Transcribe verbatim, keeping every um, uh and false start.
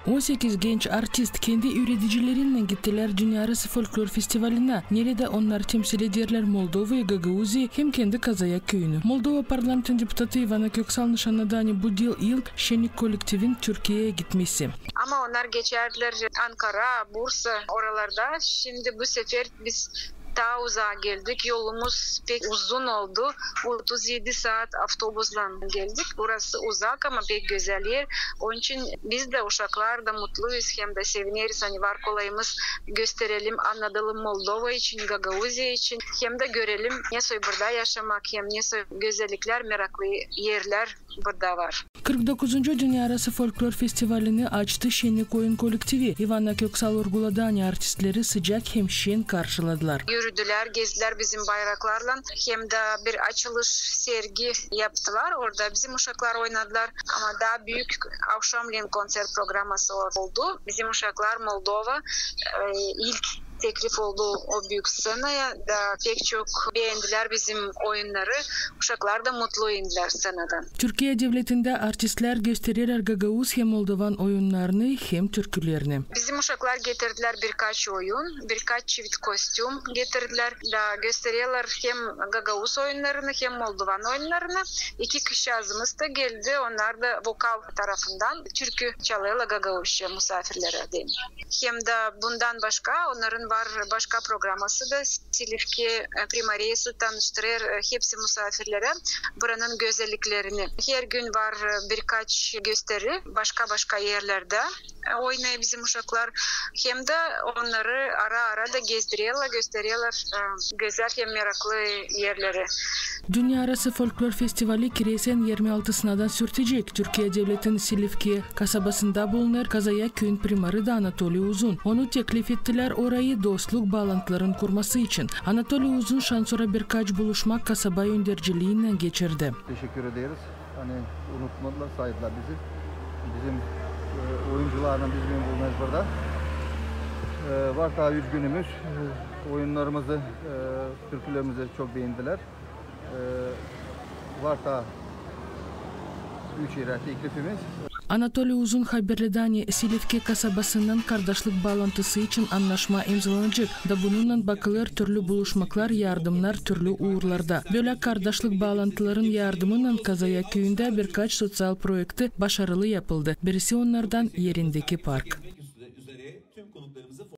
On sekiz genç artist kendi üüredicilerinnän gittilär Dünnäarası folklor festivalinä, neredä onnar temsil ederlär Moldovayı, Gagauziyayı hem kendi Kazaya küüyünü. Moldova parlamentin deputatı İvana Köksal nışannadânı bu diil ilk Şennik kollektivin Türkiyeyä gitmesi. Ama onnar geçärdilär Ankara, Bursa, oralarda. Şindi bu sefer biz taa uzaa geldik. Yolumuz pek uzun oldu. Otuz edi saat avtobuslan geldik. Burası uzak, ama pek gözäl er. Onun için biz dä, uşaklar da mutluyuz hem dä sevineriz, ani var kolayımız gösterelim, annadalım Moldova için, Gagauziya için, hem dä görelim, nesoy burada yaşamak, hem nesoy gözälliklär, meraklı erlär burada var. Kırk dokuzuncu Dünnäarası folklor festivalini açtı Şennik oyun kollektivi. İvana Köksal urguladı, ani artistleri sıcak hem şen karşıladılar. Yürüdülär, gezdilär bizim bayraklarlan, hem dä bir açılış sergi yaptılar. Orada bizim uşaklar oynadılar. Ama taa büük avşamleyin konţert programması oldu. Bizim uşaklar Moldova, e, ilk teklif oldu o büük sţenaya da pek çok beendilär bizim oyunnarı. Uşaklar da mutlu indilär sţenadan. Türkiye devletindä artistlär göstererlär gagauz hem moldovan oyunnarını hem türkülerini. Bizim uşaklar getirdilär birkaç oyun, birkaç çift kostüm getirdilär da göstererlär hem gagauz oyunnarını, hem moldovan oyunnarını. İki kızçaazımız da geldi, onnar da vokal tarafından türkü çalêrlar gagauzça musaafirlerä deyni. Hem dä bundan başka, onnarın var başka programası da, Silifke, e, primariyası tanıştırêr, e, hepsi musaafirlerä buranın gözälliklerini. Her gün var, e, birkaç gösteri başka-başka erlerdä, e, oynêêr bizim uşaklar. Hem dä onnarı ara-ara da gezdirerlär, göstererlär, e, gözäl hem meraklı erleri. Dünnäarası folklor festivali kireesin irmi altısınadaan sürtecek. Türkiye devletin Silifke kasabasında bulunêr Kazaya küüyün primarı da Anatoliy Uzun. Onu teklif ettilär orayı dostluk baalantıların kurması için. Anatoliy Uzun şansora birkaç buluşma kasaba önderciliinnän geçirdi. Teşekkür ederiz. Ani unutmadılar, saydılar bizi. Bizim, e, oyuncularlan biz bugün bulunêrız burada. E, var taa üç günümüz. E, oyunnarımızı, e, türkülerimizi çok beendilär. E, var taa üç erä teklifimiz. Anatoliy Uzun haberledi, ani Silifke kasabasınnan kardaşlık baalantısı için annaşma imzalanacek da bununnan bakılêr türlü buluşmaklar, yardımnar türlü uurlarda. Bölä kardaşlık baalantıların yardımınnan Kazaya küüyündä birkaç soţial proekti başarılı yapıldı. Birisi onnardan erindeki park.